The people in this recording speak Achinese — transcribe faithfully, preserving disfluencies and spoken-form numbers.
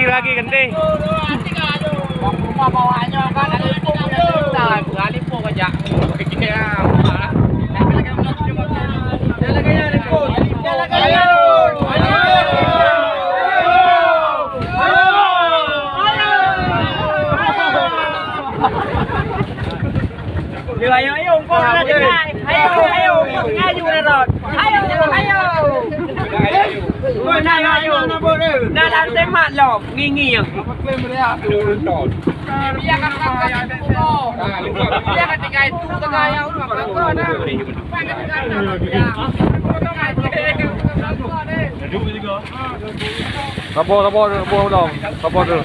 Lagi geunteng. Ayo, ayo, ayo, ayo, ayo, ayo, ayo, ayo. Ayo, ayo. Ayo, ayo. Dalam semat lom, ngingi yang. Sabar, sabar, sabar, sabar. Sabar tu.